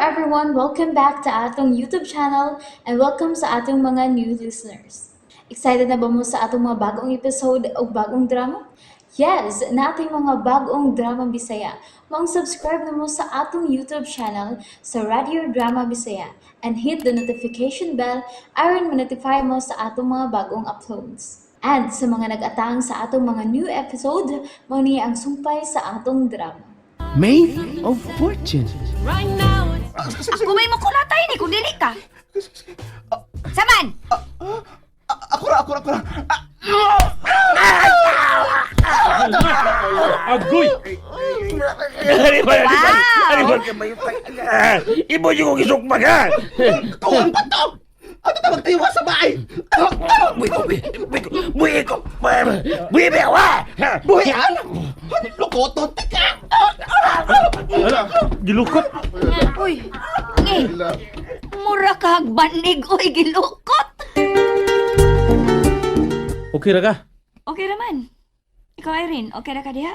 everyone! Welcome back to atong YouTube channel and welcome sa atong mga new listeners. Excited na ba mo sa atong mga bagong episode o bagong drama? Yes, naa tay mga bagong drama Bisaya. Maong subscribe na mo sa atong YouTube channel sa Radio Drama Bisaya and hit the notification bell aron ma-notify mo sa atong mga bagong uploads. And sa mga nag-atang sa atong mga new episode, mao ni ang sumpay sa atong drama. Maid of Fortune. Ako may makulatay ni kung dili ka. Saman! Ako ra, ako ra, ako ra. Ah, Agoy! Wow! Ibo yung kong isukmag ha! Tuwan pa to! Ano ta magtiwa sa bahay? Buhi ko! Buhi ba ako ha? Buhian! Lukoton ka! Gilukot! Uy, ngi, mura kag banig, uy, gilukot. Okay ra ka? Okay raman. Ikaw, Irene, okay ra ka diha?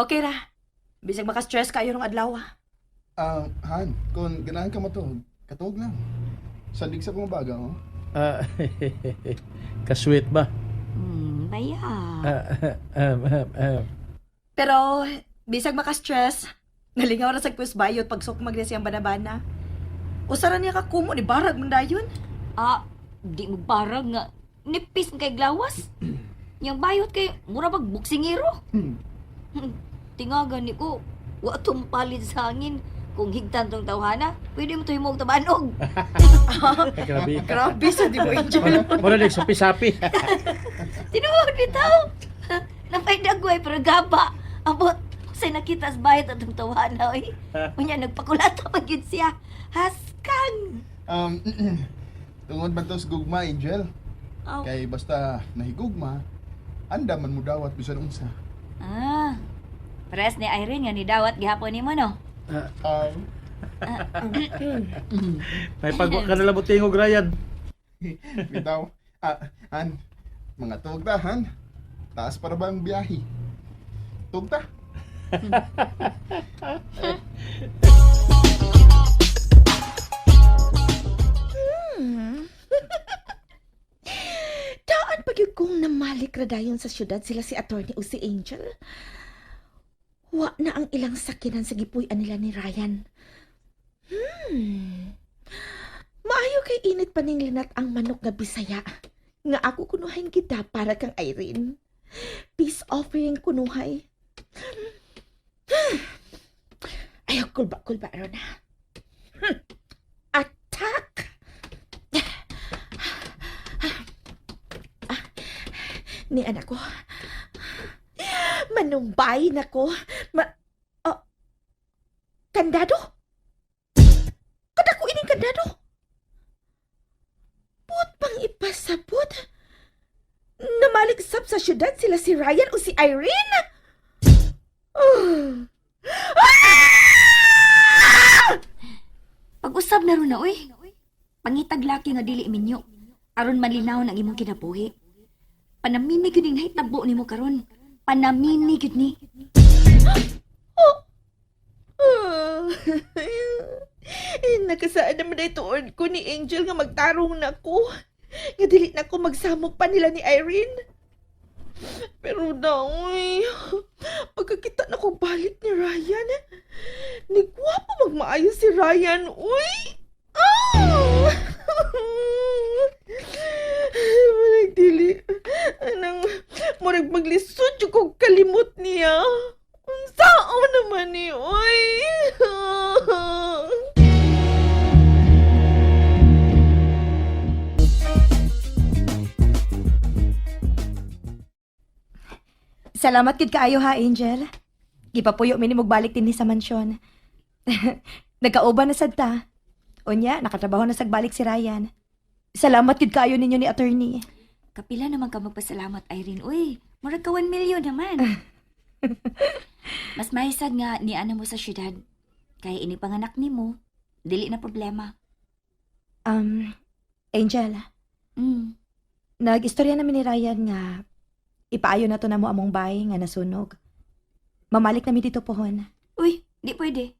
Okay ra. Bisag maka-stress kayo rong adlaw. Ah. Ah, Han, kung ganahan ka matuog, katuog lang. Sandig sa kong baga, oh. Ah, kasweet ba? Baya. Ah, um, um, um. Pero bisag maka-stress, nalingaw ra sa quiz bayot pag sukmag niya siyang banabana. Usa ra niya ka kumo ni barag man dayon. Ah, di mo barag nga. Nipis man kay glawas. Yang bayot kay mura bag buksingero. Tingagan ni ko, wa tumpalit sa hangin. Kung higtan tong tawhana, pwede mo to himog tabanog. Ay, grabe. Grabe sa di mo, Angel. Mura lang sapi-sapi. Tinuod bitaw. Napay dagway pero gaba. Abot sa nakita sa bayot atong tawhana oy. Unya nagpakulata pa gyud siya. Haskang. Tungod man to sa gugma, Angel. Aw. Kay basta nahigugma, anda man mo dawat bisan unsa. Ah. Pares ni Irene nga ni dawat gihapon nimo no. May pagwa ka na lang mo tingog, Ryan. Bitaw. Ah, Han, mga tuog ta, Han. Taas para ba ang biyahe? Tuog ta. Daan pa gyud kong namalik ra dayon sa syudad sila si attorney o si Angel. Wa na ang ilang sakyanan sa gipuy-an nila ni Ryan. Maayo kay init pa ning linat ang manok nga Bisaya. Nga ako kunuhain kita para kang Irene. Peace offering kunuhay. Ayaw, kulba-kulba ron ha. Attack! Ni anak ko. Manumbay na ko. Ma... Oh, kandado? Kada ko ining kandado. Put pang ipasabot. Namaligsab sa syudad sila si Ryan o si Irene? Oh. Pag-usab na ron na oy. Pangitag laki nga dili minyo. Aron malinaw ang imong kinabuhi. Panamimi gyud ning nahitabo nimo karon. Panamimi gyud ni. Oh. Eh, nakasaan naman na ituon ko ni Angel nga magtarong na ko. Nga dili na ko magsamok pa nila ni Irene. Pero daoy, pagkakita na ko balik ni Ryan, ni gwapo magmaayo si Ryan, uy! Oh! Murag dili, anang, murag maglisod yung kong kalimot niya. Unsaon naman ni, uy! Salamat gid kaayo ha, Angel. Gipapuyo mi nimo balik dinhi sa mansyon. Nagkauban na sad ta. Unya, nakatrabaho na sag balik si Ryan. Salamat gid kaayo ninyo ni attorney. Kapila naman ka magpasalamat, Irene. Uy, murag ka 1 million naman. Mas mahisad nga ni ana mo sa syudad. Kay ini panganak nimo, dili na problema. Angel, nag-istorya namin ni Ryan nga ipaayo na to na mo among bahay nga nasunog. Mamalik nami dito pohon. Uy, di pwede.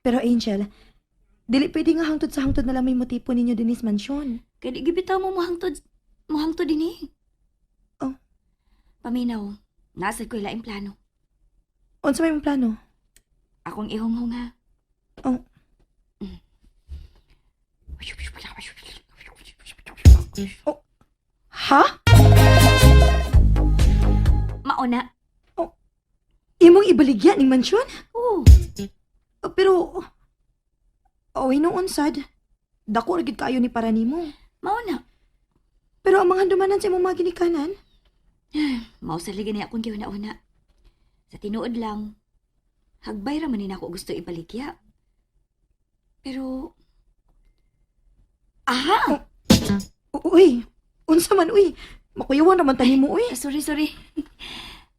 Pero Angel, Dili pwede nga hangtod sa hangtod na lang may motipo ninyo dinhi sa mansyon. Kay di gibitaw mo mohangtod dinhi. Oh. Paminaw, nasa ko'y laing plano. Unsa may imong plano? Akong ihonghong ha. Oh. Ha? Mauna. Imong ibaligya ning mansyon? Oo. Oh, pero oh, hinuon sad. Dako ra gid kaayo ni para nimo. Mauna. Pero ang mga handumanan sa imong mga ginikanan, Mao sa liga niya akong giuna-una. Sa tinuod lang, hagbay ra man ni nako gusto ibaligya. Pero, aha! Uy, unsa man uy. Makuyawan ra man ta nimo uy. Ah, sorry, sorry.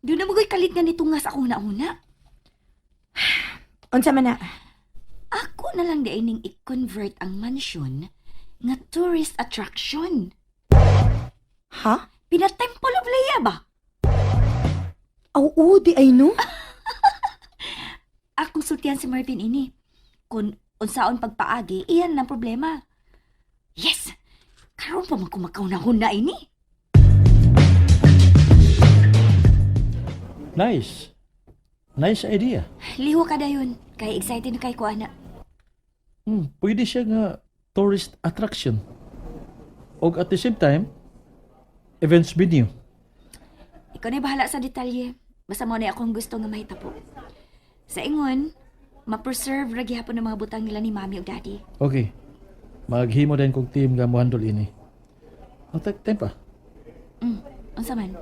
Doon na magoy kalit nga nito nga sa akong nauna. Unsa man na? Ako na lang di ning i-convert ang mansion nga tourist attraction. Ha? Pina-Temple of Leia ba? Aw, oo, di ay no. Akong sultihan si Marvin ini. Kung unsaon pagpaagi, iyan lang problema. Yes! Karon pa man ko makaunahuna ini. Nice. Nice idea. Liho ka dayon. Kay excited na kay ko ana. Pwede siya nga tourist attraction. Og at the same time, events venue. Ikaw na bahala sa detalye. Basta mo na akong gusto nga mahitapo. Sa ingon, ma-preserve ra gihapon ang mga butang nila ni Mami ug Daddy. Okay. Maghimo din kog team nga mohandle ini. O, time pa. Unsa man?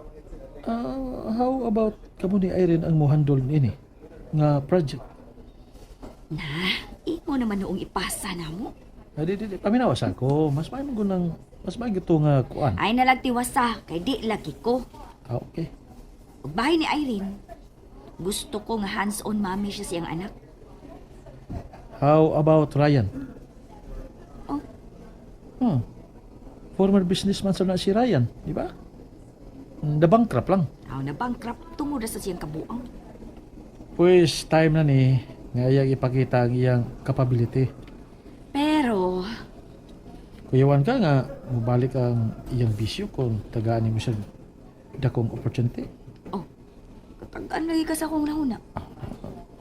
Ah, how about kamo ni Irene ang mohandle ini nga project? Na, imo naman noong ipasa na mo. Ay, di, di, di. Paminaw sa ako. Mas may mo ng mas may gito nga kuan. Ay nalagtiwasa kay di lagi ko. Ah, okay. Ug bahay ni Irene. Gusto ko nga hands-on mami siya siyang anak. How about Ryan? Oh. Former businessman sa na si Ryan, di ba? The bankrupt lang. Aw na bankrupt tungod ra sa siyang kabuang. Pues time na ni nga iyang ipakita ang iyang capability. Pero Kuyawan ka nga mobalik ang iyang bisyo kung tagaan nimo siya dakong opportunity. Oh, katagaan lagi ka sa akong nahuna.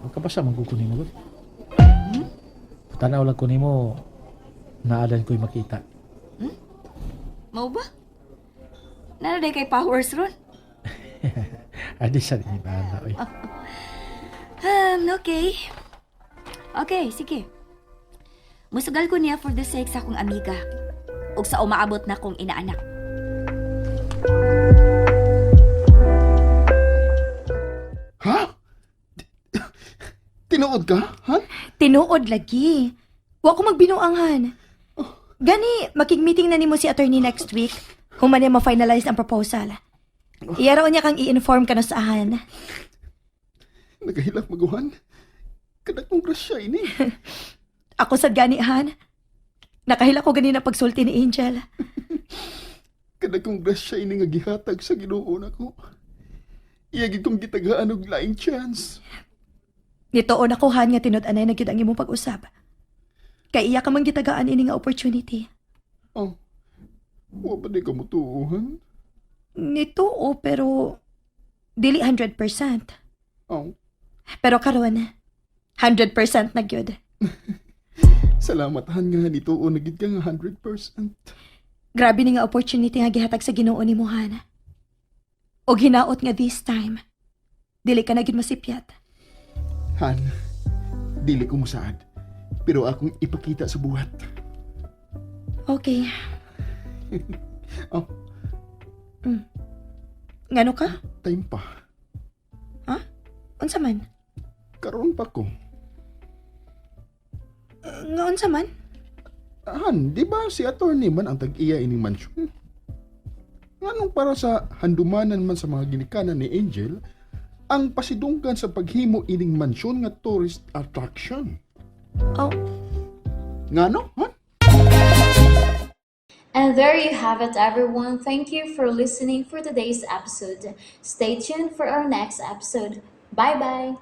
Magkabasa man ko nimo gud. Tanaw lang ko nimo naadan ko'y makita. Mao ba? Naraday kay powers ron. Adi sa ni bahala oy. Okay. Okay, sige. Musugal ko niya for the sake sa akong amiga. Ug sa umaabot na kong inaanak. Ha? Tinuod ka, Han? Tinuod lagi. Wa ko magbinuanghan. Gani, makig-meeting na nimo si attorney next week. Human niya ma-finalize ang proposal. Iyaraon niya kang i-inform ka na saan. Nagahilak maguhan. Kadakong grasya ini. Ako sad gani, Han. Nakahila ko ganina pagsulti ni Angel. Kadakong grasya ini nga gihatag sa Ginoo nako. Iya gid kong gitagaan og laing chance. Nituon ako, Han, nga tinud-anay na gyud ang imong pag-usab. Kay iya ka man gitagaan ini nga opportunity. Oh. Wa ba di ka mutuohan? Nituo pero dili 100%. Oh. Pero karon 100% na gyud. Salamat Han nga nituo na gid ka nga 100%. Grabe ni nga opportunity nga gihatag sa Ginoo nimo, Han. Og hinaot nga this time. Dili ka na gyud masipyat. Han, dili ko musaad. Pero akong ipakita sa buhat. Okay. Oh. Ngano ka? Time pa. Unsa man? Karon pa ko. Nga unsa man? Han, di ba si attorney man ang tag-iya ining mansyon? Nganong para sa handumanan man sa mga ginikanan ni Angel, ang pasidunggan sa paghimo ining mansyon nga tourist attraction. Oh. Ngano, Han? And there you have it, everyone. Thank you for listening for today's episode. Stay tuned for our next episode. Bye bye.